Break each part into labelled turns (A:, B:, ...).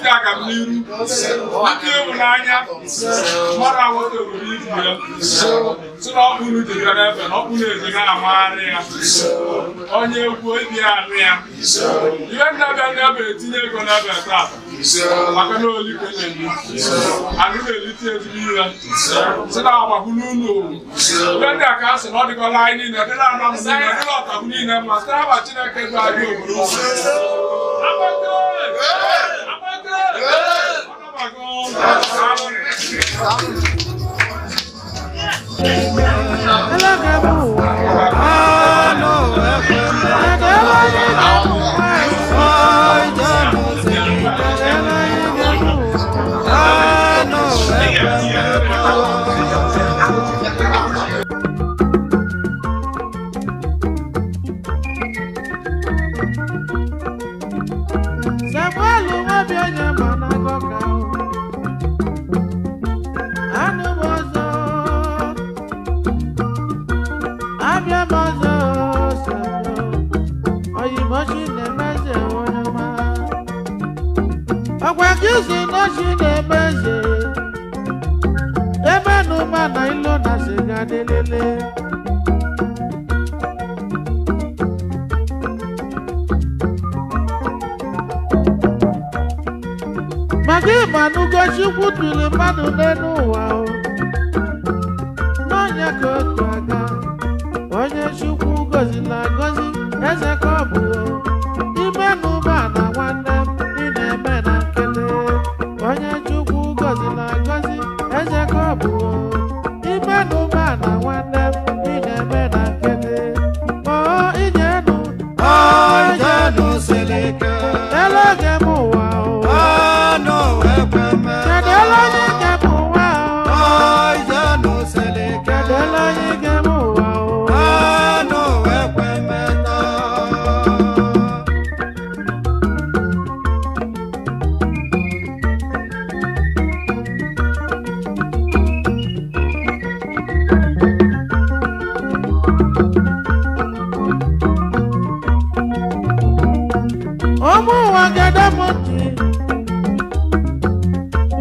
A: Lite agamniru, lite ịhụnanya, mmadụ aghọta obodo ibu ya. Si na ọkpụrụ jere n'ebe na ọkpụrụ eze na-amagharị ya. Onye egwu ibi ya anụ ya. Ihe ndabịa ndabịa etinye ego n'ebe tata. Maka na oli ka na-eri. Anyị na-elite ezigbo ihe. Si na agbakwulu ụlọ owu. Ihe ndị a ka a sị na ọ dịgọla anyị niile, dịla anọ m niile, dịla ọtagbu niile mma, site n'aba Chineke du anyị obodo. Agbate! Agbate! Ọnọbago!
B: Samuel nwabi onye ma na agọka o. Anụ m ọzọ, abịa m ọzọ, Samuel. Oyimochi na-emeze onye ọma. Ọkwa gị si n'ochi na-emeze. Ebe n'ụma na ilo na sịga dịlele. Maka ịma n'ugo Chukwu tụrụ mmadụ n'elu ụwa o. N'ọnya ka otu aka, onye Chukwu gọziri agọzi, eze ka ọ bụ o. Ime n'ụba na nwanne m, ị na-eme na nkele. Onye Chukwu gọziri agọzi, eze ka ọ bụ o. Ime n'ụba na nwanne m, ị na-eme na nkele. Oo, ijenu, oo, ijenu, eloge m ụwa o. Kedu ele onye nke m ụwa o? Kedu ele onye nke m ụwa o? Ụmụ ụwa gede m ntị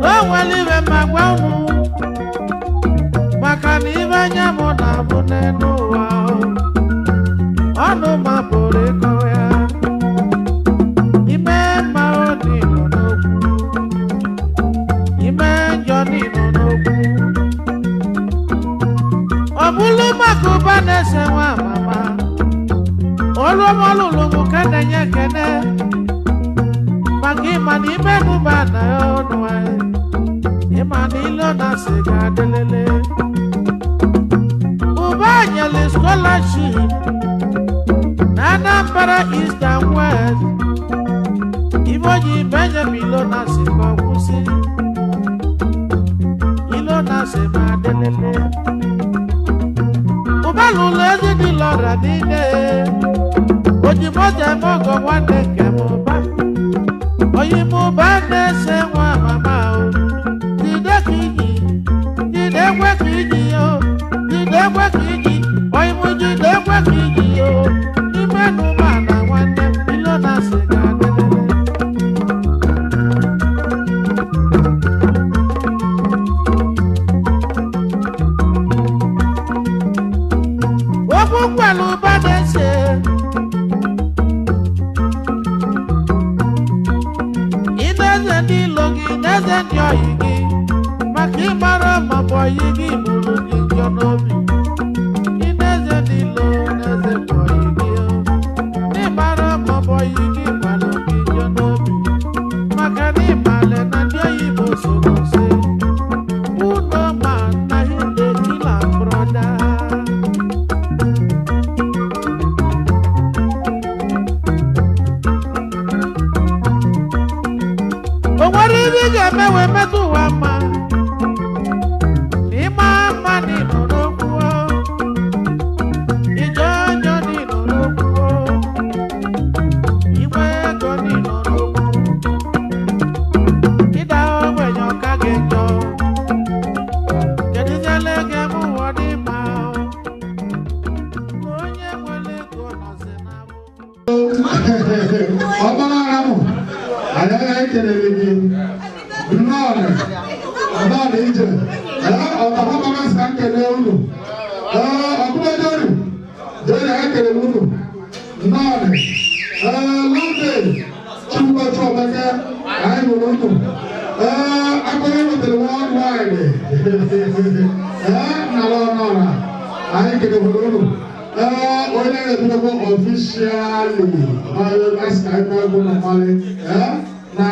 B: na o nwere ibe ma gwa unu maka na ibe anya m na-abụ n'elu ụwa o. Ọnụ ma pụrụ ịkọwa ya ime mma ọ dị nọ n'okwu ime njọ dị nọ n'okwu ọ bụrụ maka ụba na-ese nwa mama olu ọlụlụ m ka na-enye ekene maka ịma na ime n'ụba na ọnụ anyị ịma na ilo na sịga adịlele ụba nyere scholarship na Anambra East and West ibe onye ibe nye m ilo na sị ka ọ kwụsị ilo na sị ma adịlele ụba lụrụ ezi dị lọra niile ojimoja eme ọgọ nwanne nke m ụba oyimụba na-ese nwa mama o jide ka iji jide ekwe ka iji o jide ekwe ka iji oyimụ jide ekwe ka iji o n'ime n'ụba na nwanne m ilo na sị ga-adịrịrị. Okwu nkwelu ụba na-ese ị na-eze ndị ilo gị na-eze ndị oyi gị maka ịmara ma bụ oyi gị bụrụ gị njọ n'obi ị na-eze ndị ilo na-eze ndị oyi gị o. N'ịmara ma bụ oyi gị gbalụ gị njọ n'obi maka na ịmale na ndị oyi bụ soro nse uno ma na hinde kila broda. O nwere ihe ị ga-eme wee metụ ụwa mma na ịma
C: kelere gị. Nnọọ nnọọ ije. Ọ̀tàwọn bàbá sì ká kele unu. Ọ̀kúnlẹ̀ jẹ́rì á kelere unu. Nnọọ. Lọ́ndẹ̀ Chukwuka Ọmaka anyị hụrụ unu. Akọrọ nwetara worldwide. Nnọọ nnọọ anyị kelere unu. Onye na-edobekwa ọfishịalị asị ka anyị na-egwu na mmalị na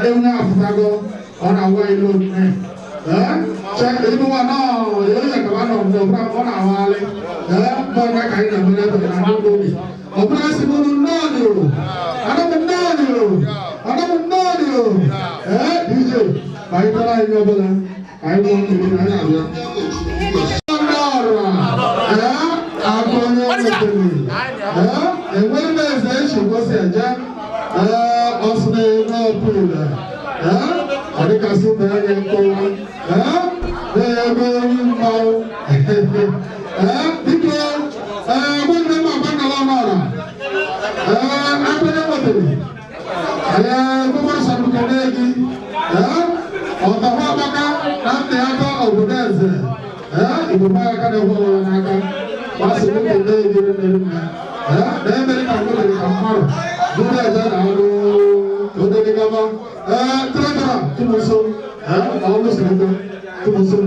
C: ewu na-afụtago ọ na-awa ilu nne ịnụwa nọọ ya kaba nọ mgbe ọ na-awagharị mgbe ọ ka anyị na-emere ebe na ndị obi ọ bụrụ asị m unu nnọọ dị o ana m nnọọ dị o ana m nnọọ dị o DJ ma anyị tara anyị ọbụla ka anyị nwụọ mmiri na anyị abịa enwere m eze echi gosi eje ọsụ na-eme ọpụla ọdịkasị na-enye nkọwa na-eme onye mmanwụ biko nwanne m agbakala ọnụọra akpịrị nwetara gọvanọ gị ọtahụ agbaka na ntị aka obodo eze igbo aka na-ekwe ọnwụrụ n'aka masị m kelee gị nne nne na emere ka nwere ka mmadụ bụrụ eze na ọrụ odere gaba tụrụtara tụmụso na ọrụ siri ike tụmụso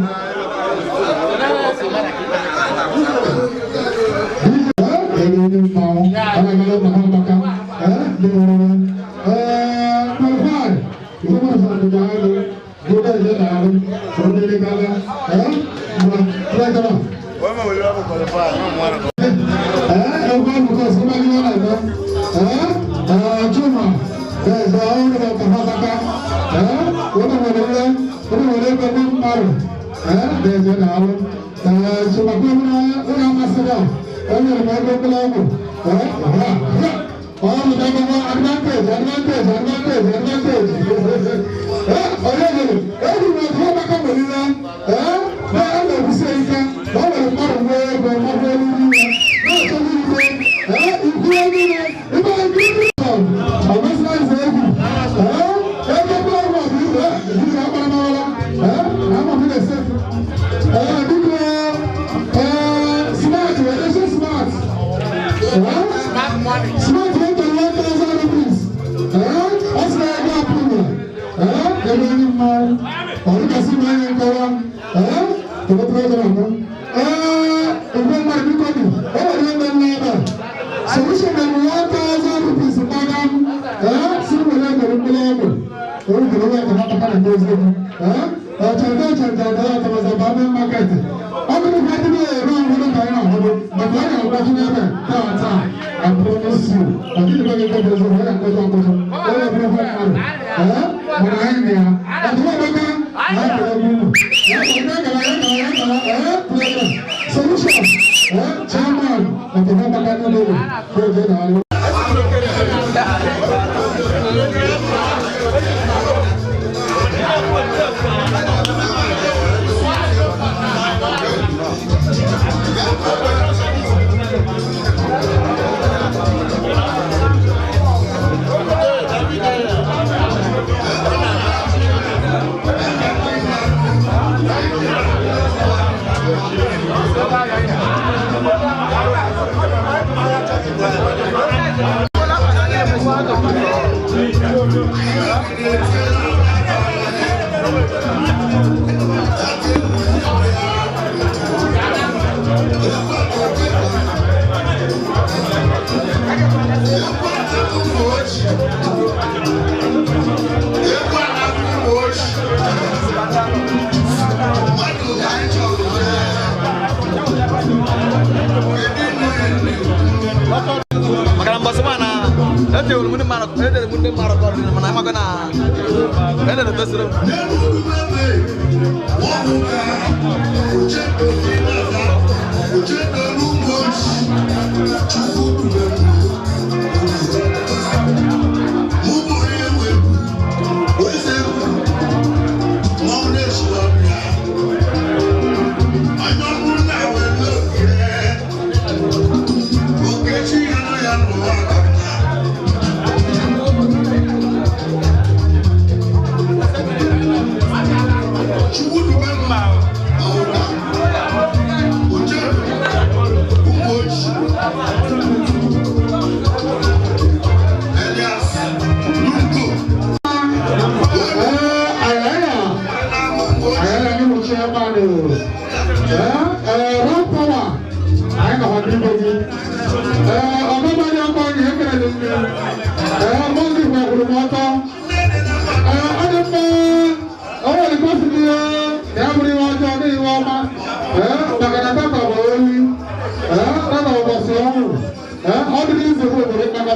C: onye mmanwụ anagala maka maka ndị nwụrụ qualify igbo mmadụ ga-alụ bụrụ eze na ọrụ odere gaba tụrụtara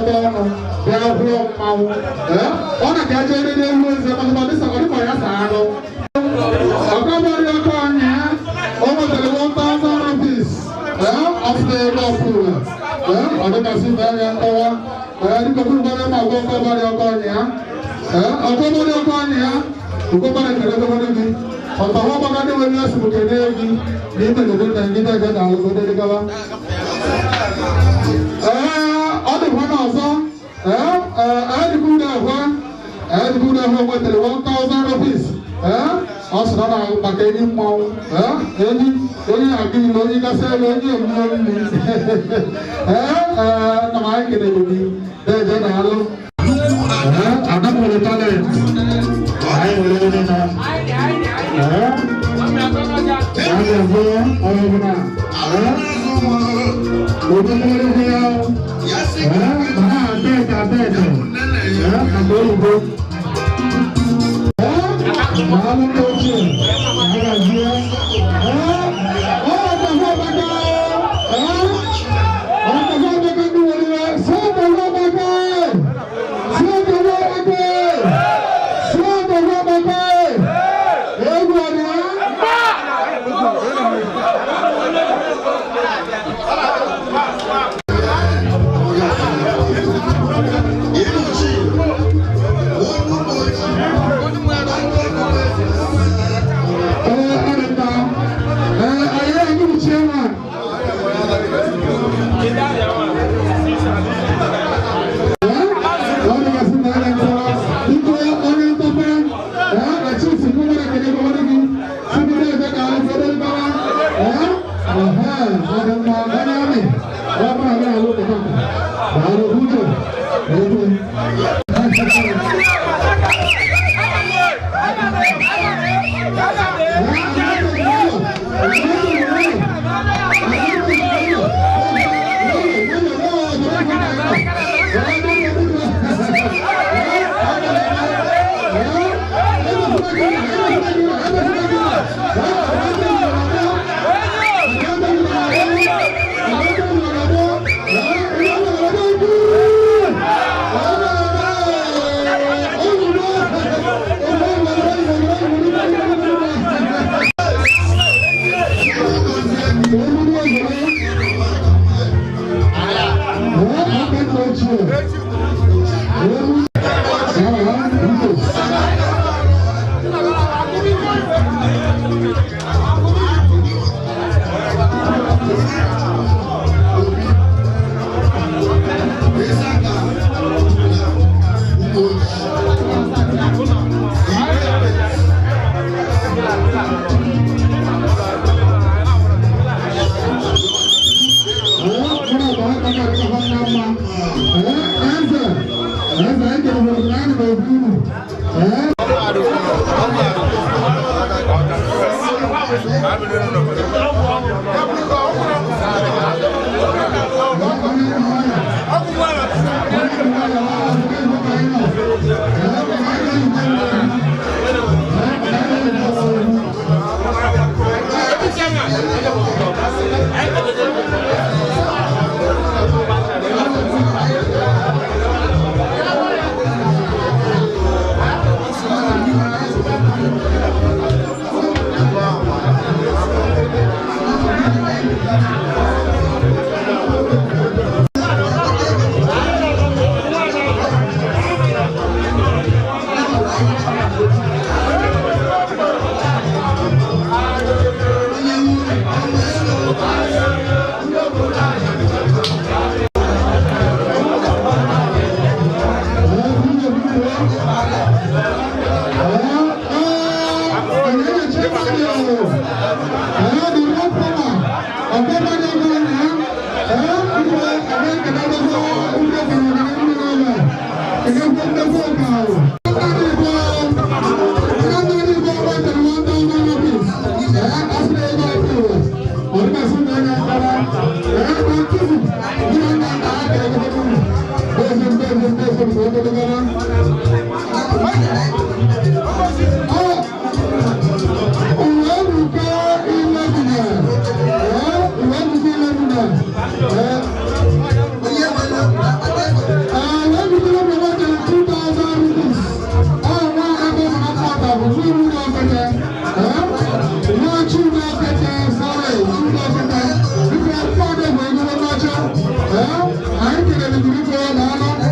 C: bịakọta ọnụ bịa hụọ mmanwụ. Ọ na ka eje eriri ewu eze maka ọ dịsa ọ dịka ya saa anụ. Ọkọbọrị ọkọ ọnya o nwetara 1000 rupees. Ọ sị ebe ọfụrụ ọ dịkasị mee ya nkọwa. Dịka ọbụrụ ma ọgwọ ọkọbọrị ọkọ ọnya. Ọkọbọrị ọkọ ọnya ụkọbọrị kere ọkọbọrị gị. Ọ̀pọ̀ ọmọ ní wọ́n ní ọ̀sùn kẹ̀lé ẹ̀gí ní ìpẹ̀lẹ̀ tó ń gídẹ̀ gẹ́gẹ́ àwọn ọmọdé gaba. Ọdún fún náà sọ, ẹ̀ẹ́dìkú dẹ̀ fún wọ́n tẹ̀lé 1000 rupees. Ọ̀sùn náà màkà ẹni mọ́ ẹni ẹni àgbìyàn lóyún kásẹ̀ lóyún èmi lóyún mi. Nàmà ayé kẹ̀lé lómi bẹ́ẹ̀ jẹ́ nàá lọ. Àdàkùnrin tálẹ̀ ayé wọlé wọlé náà. bụ nwa ofeke. Nwa Chude ofeke, sorry, Chude ofeke. Biko, mmadụ bụ ego n'ọcha. Anyị kelere gị biko n'ọnụ.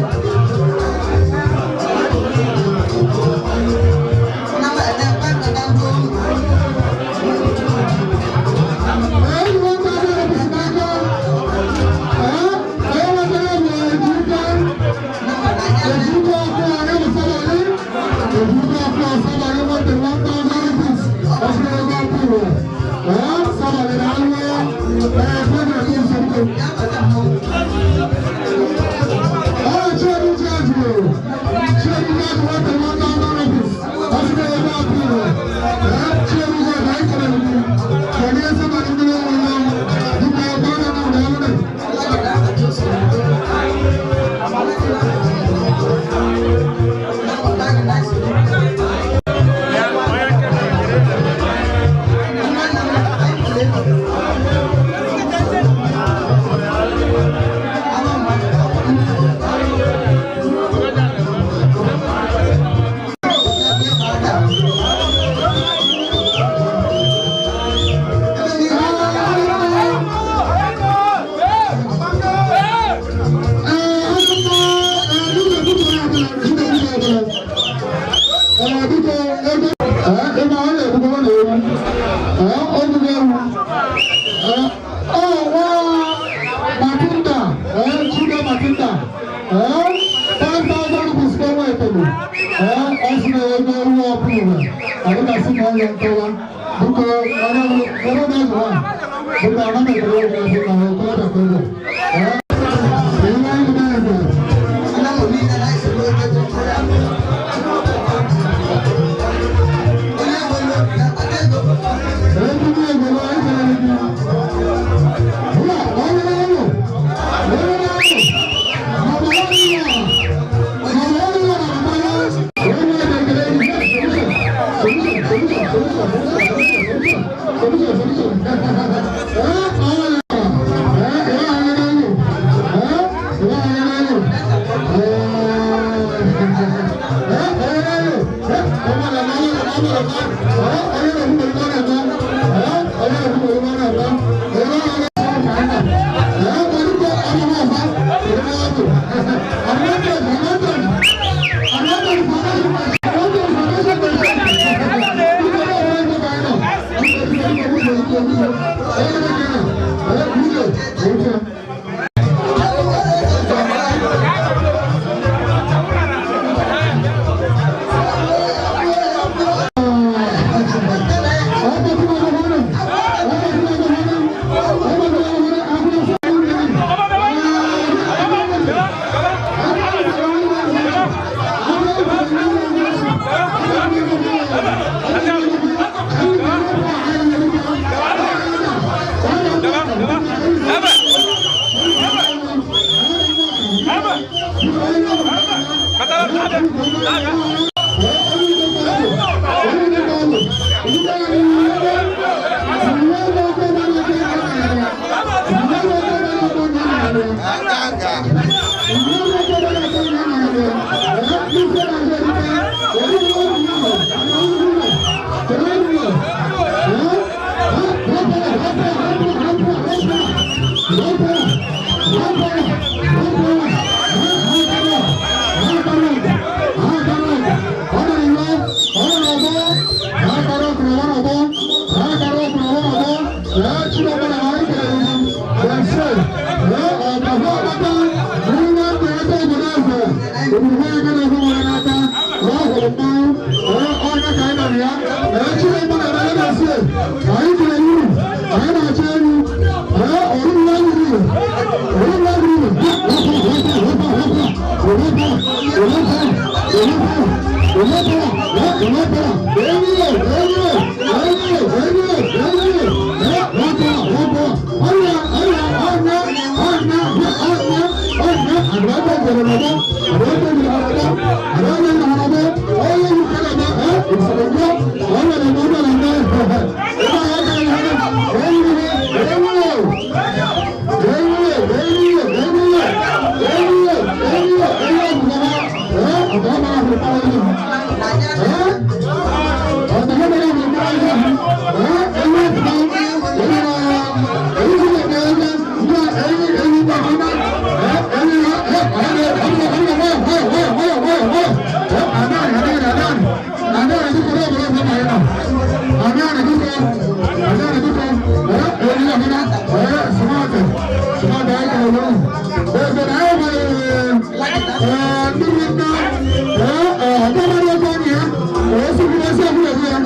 C: Esi kwuru esi ekwuru ya.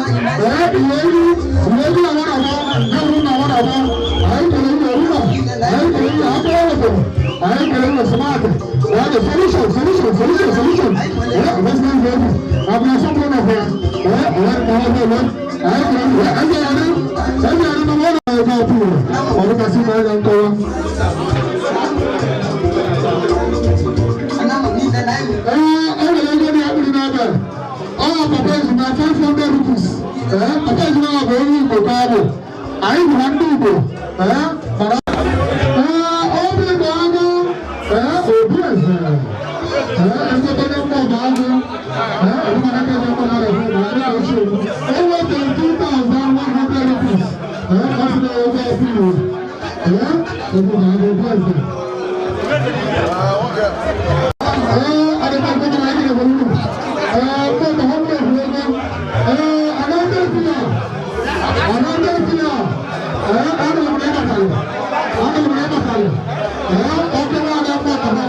C: Ee, ihe elu, ihe elu na nwara abụọ, ya bụrụ na nwara abụọ. Anyị kere ihe ụlọ, anyị kere ihe aka ọrụ, anyị kere ihe smart. Ee, solution, solution, solution, solution. Ee, investment vehicle. Abụọ sọpụrụ na ya. Ee, ee, ee, ee, anyị kere ihe, anyị kere ihe, anyị kere na nwara ebe ọpụrụ. Ọ dịkasị na ya nkọwa. Ee, e nwere ego dị akpịrị n'ebe a. Ọ papa ejima 500 rupees. Ee, papa ejima bụ onye Igbo ka ọ bụ. Anyị bụ na ndị Igbo. Ee, mana ee, obi bụ agụ. Ee, obi eze. Ee, ezigbo onye mmụọ bụ agụ. Ee, ọbụna aka ebe mmadụ na-ekwu bụ ndị na-echi egwu. O wetara 2100 rupees. Ee, ọ sị na ego ọbụla. Ee, obi bụ agụ, obi eze. Ee, adịba nke na anyị na-ewere uru. Ee, mmadụ ha nwere ego. Ee, another pillar. Another pillar. Ee, ana m na ịbatalị. Ana m na ịbatalị. Ee, ọkụ na-aga mma ka ha.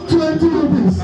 C: 1020 rupees.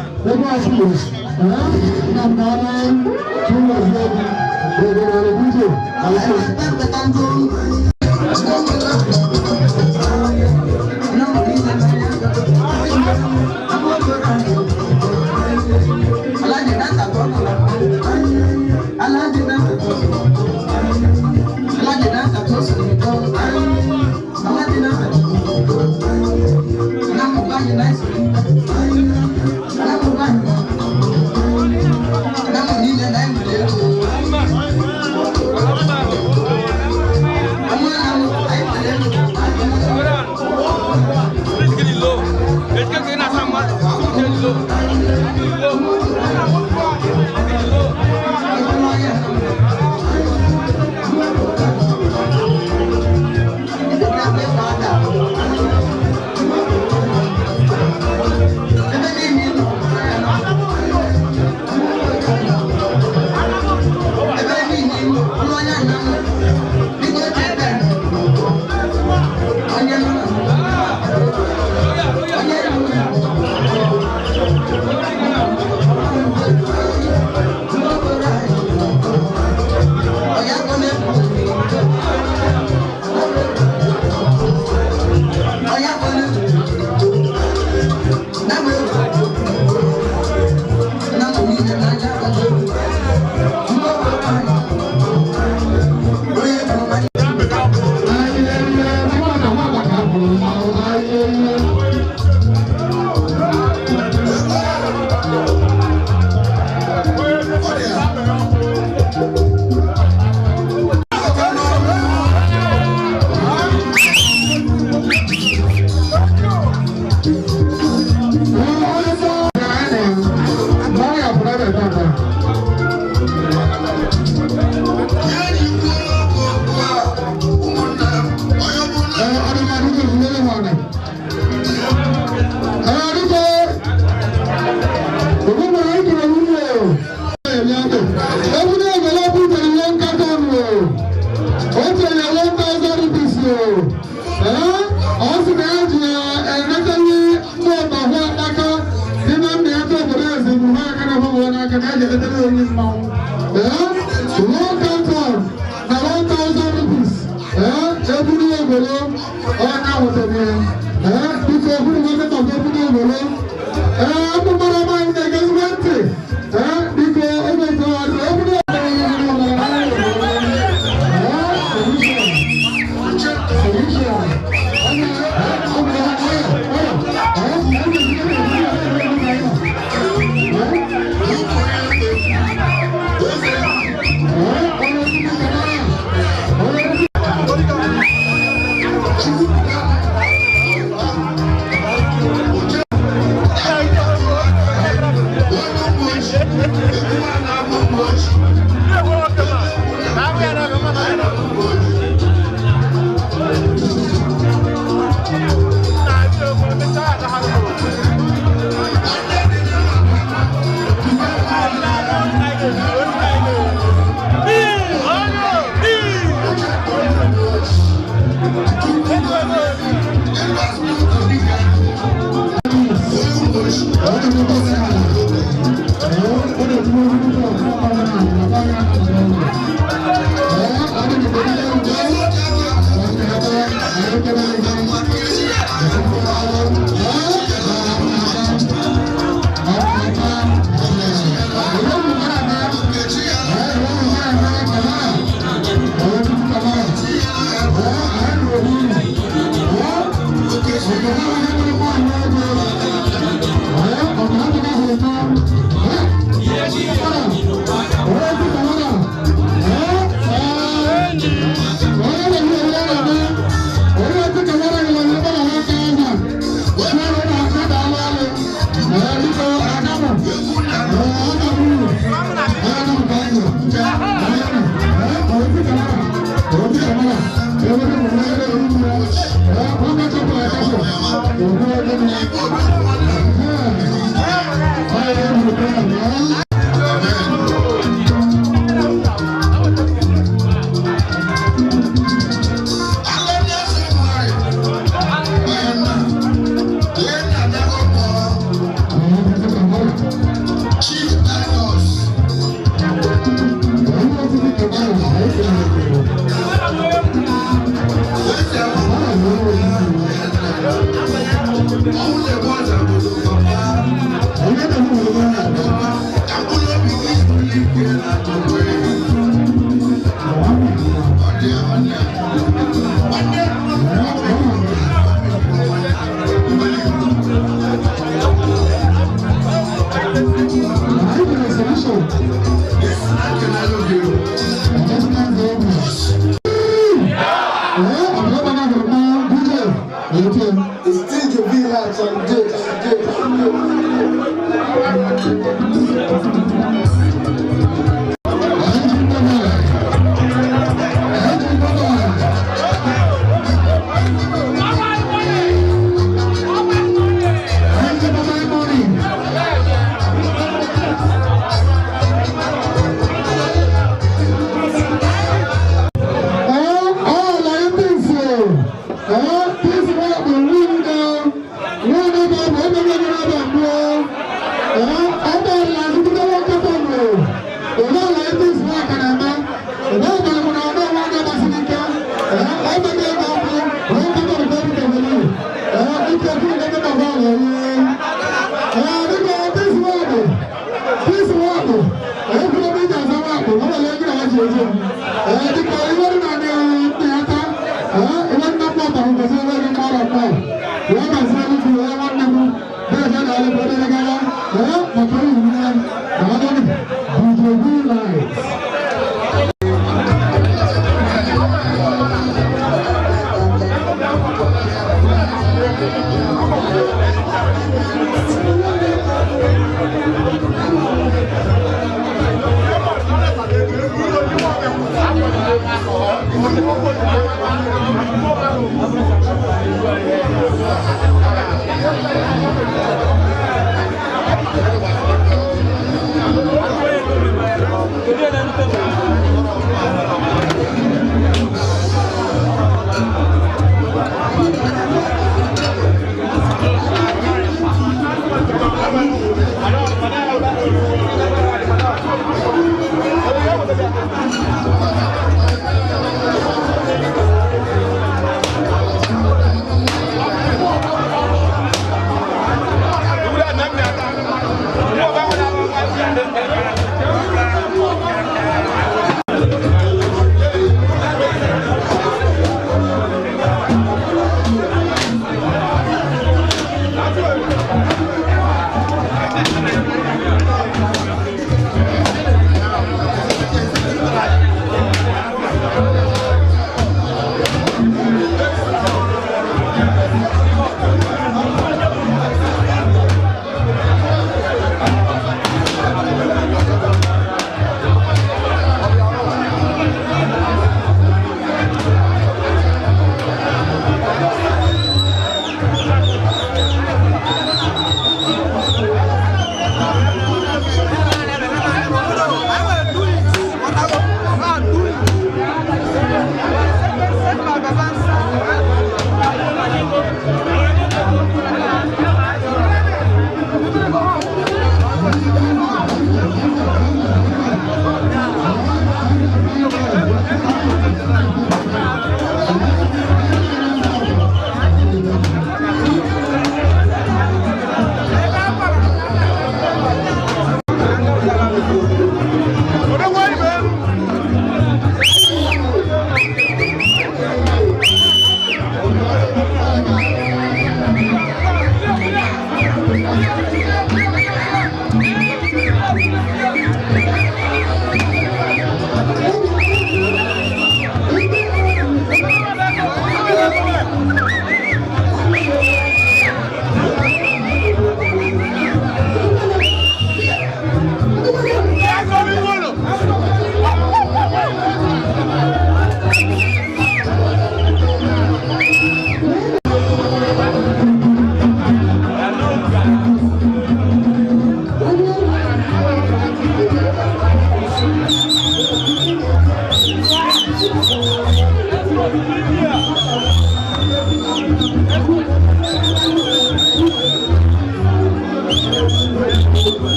C: Onye mmanwụ. Ee, 1 carton na 1000 rupees. Ee. Eburu ebolo, ọ na-awụtaghị ya. Ee, biko eburu nwoke tọgbọ eburu ebolo. Ee, ụmụ mmadụ ọma anyị na-egezigbo ntị. Ee, biko ebe nke ọzọ, eburu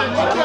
D: Yeah.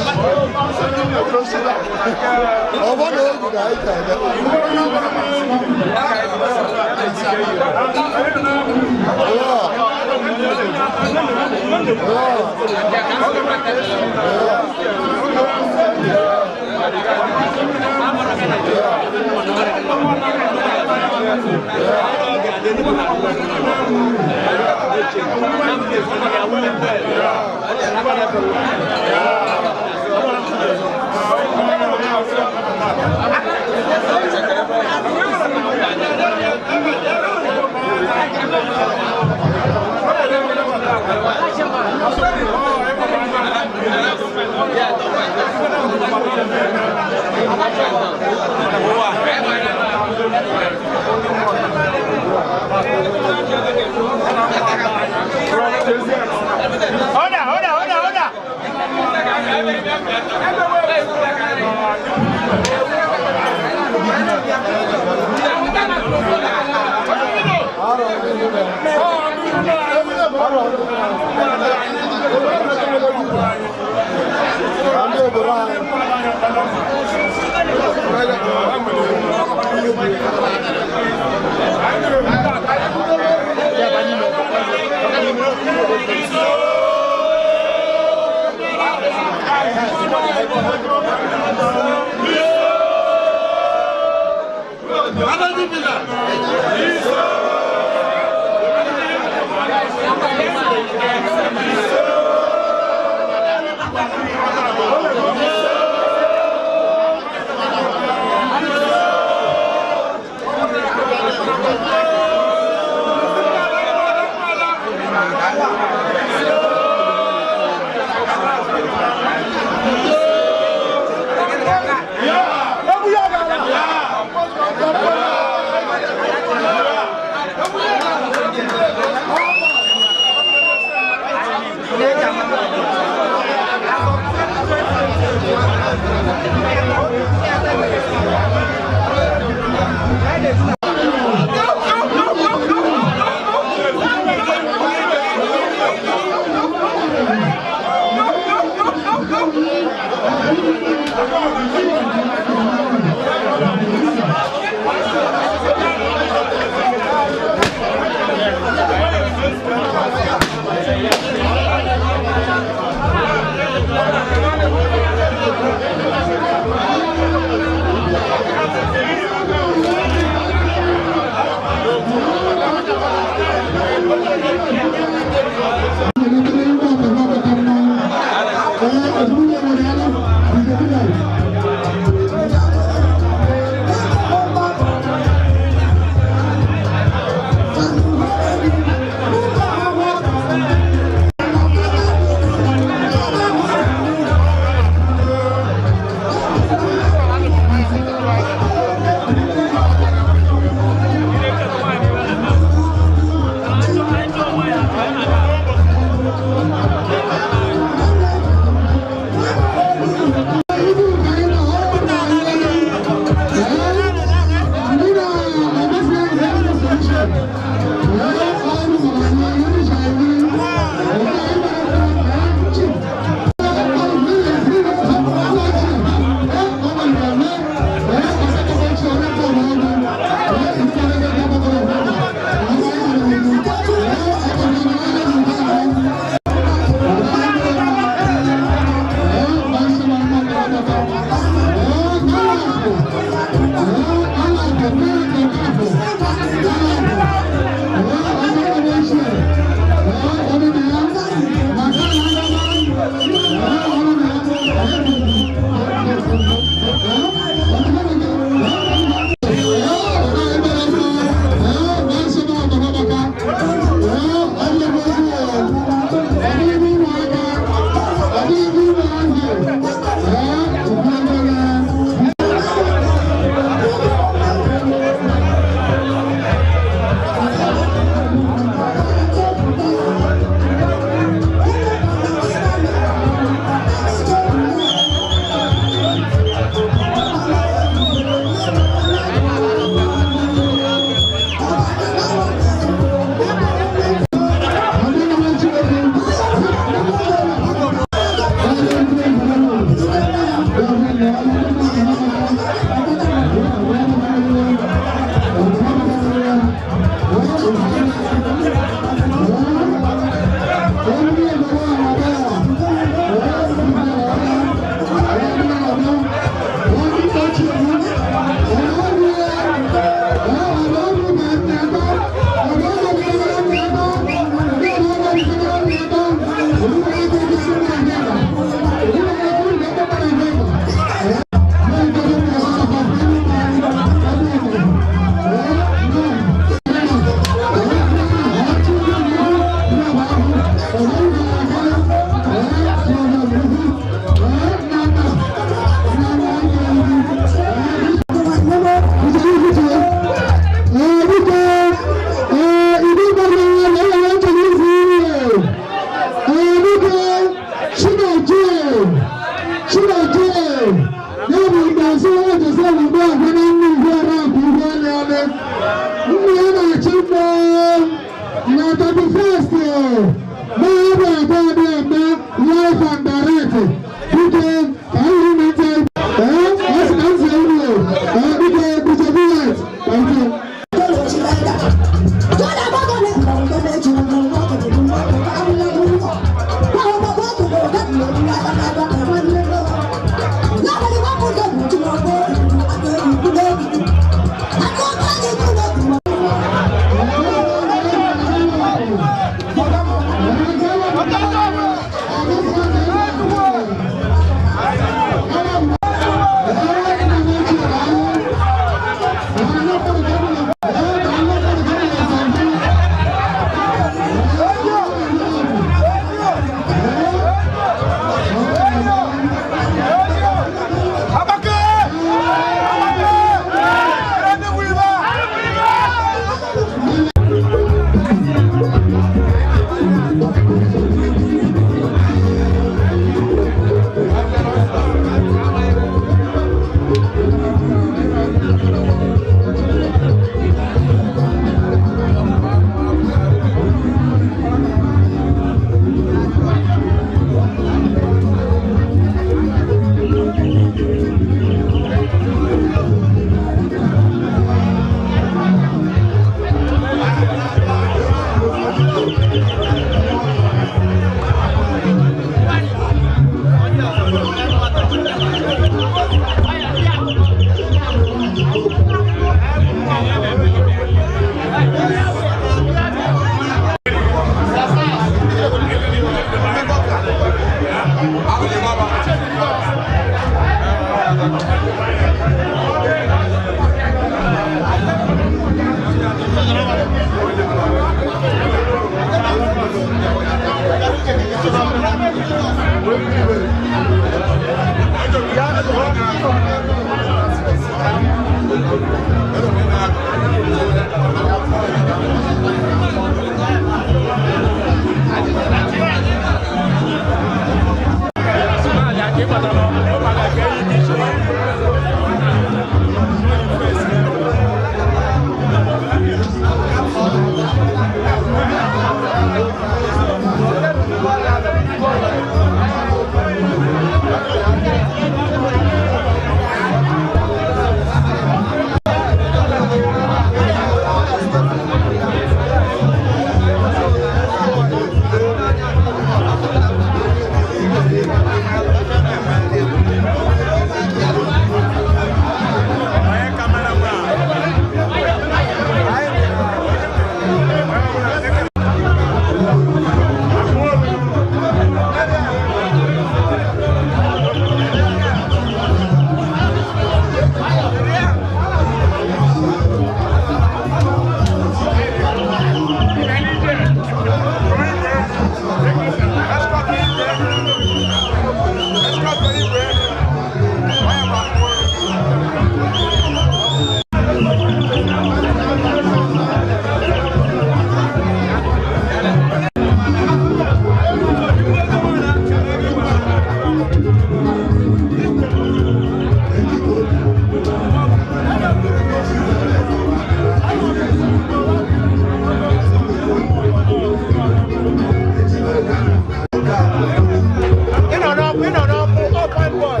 D: Ịnọ n'ọkụ, ịnọ n'ọkụ, ọ fine boy.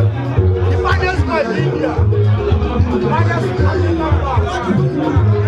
D: The finest man in India. Finest man in India.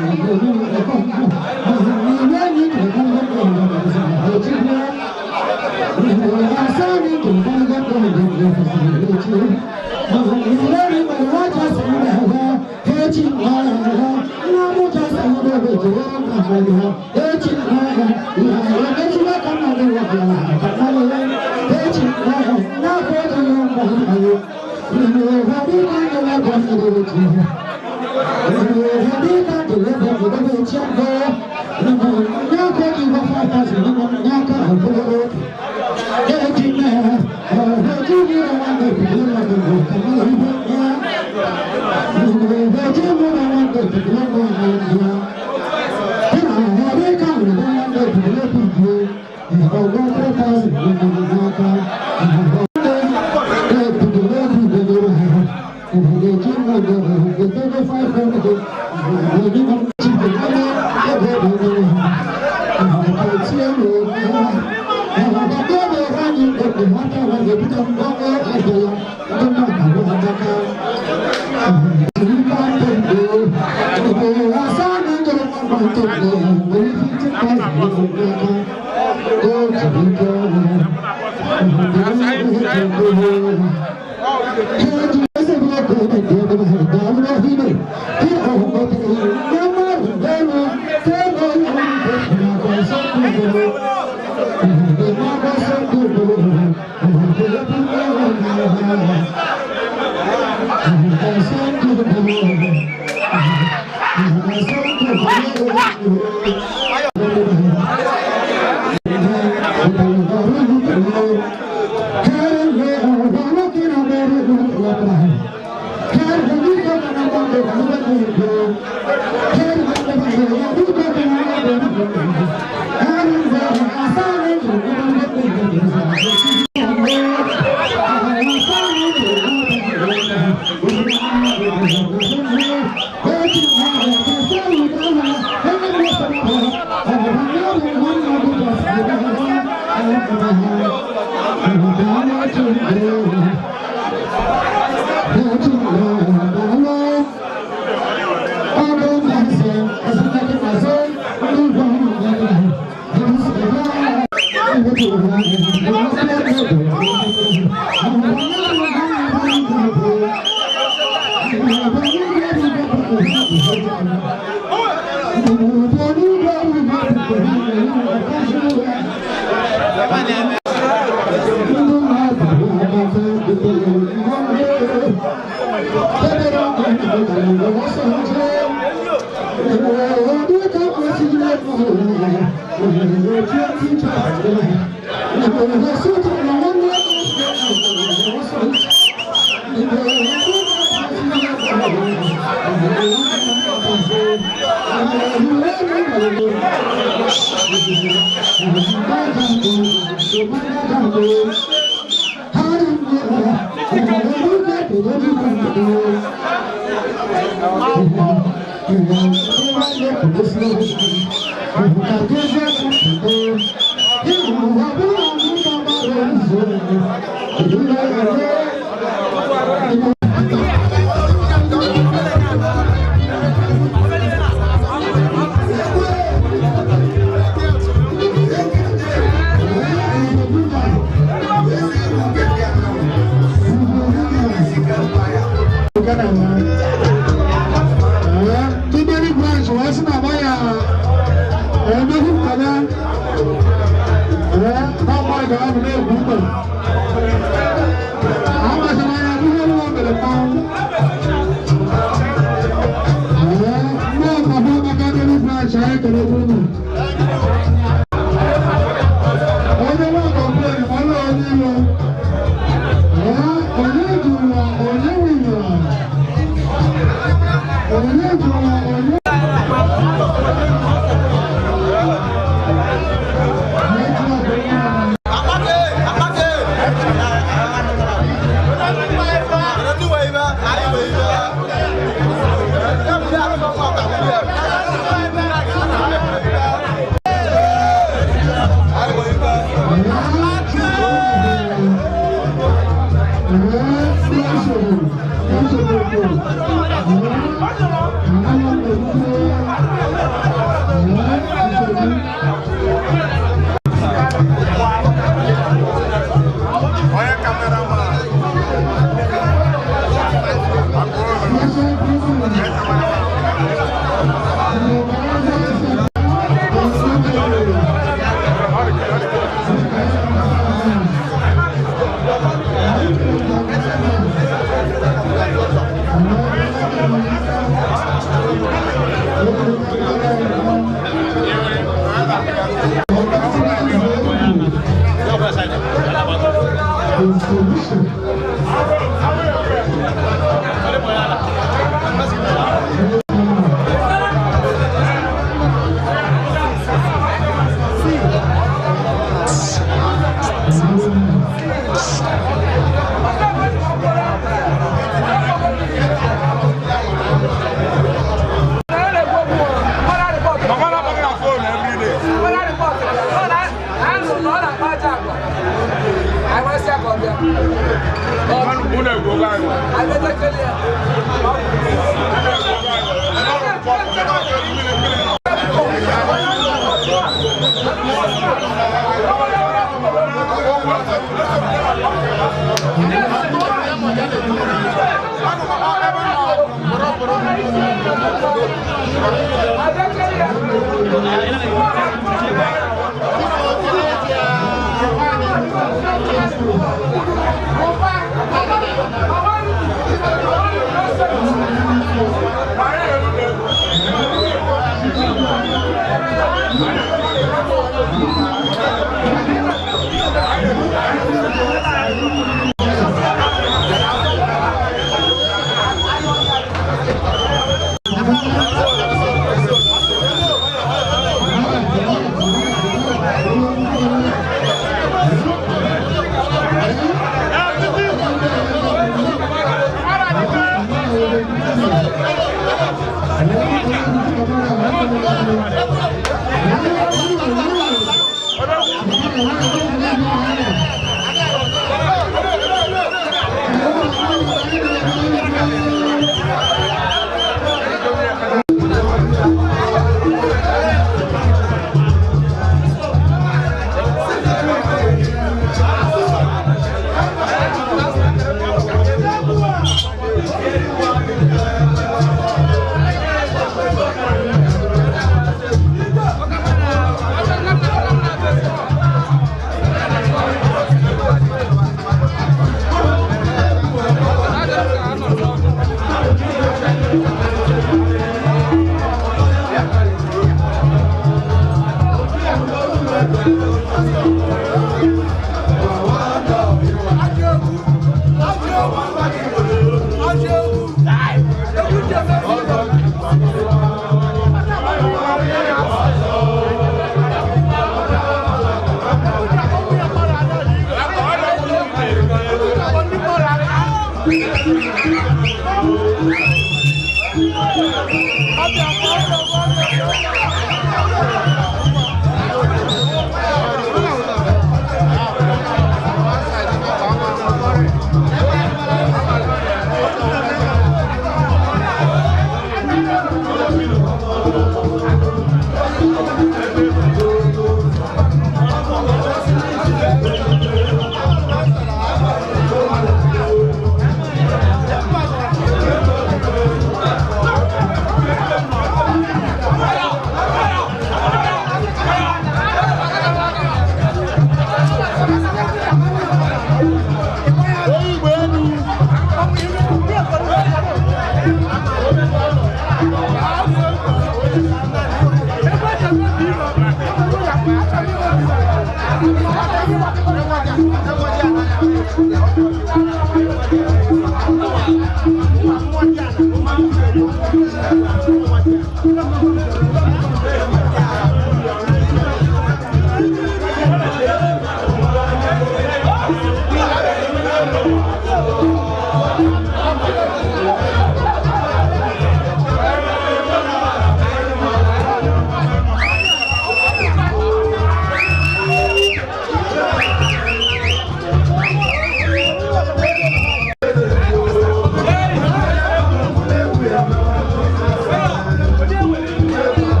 D: Thank you.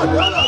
D: Banana.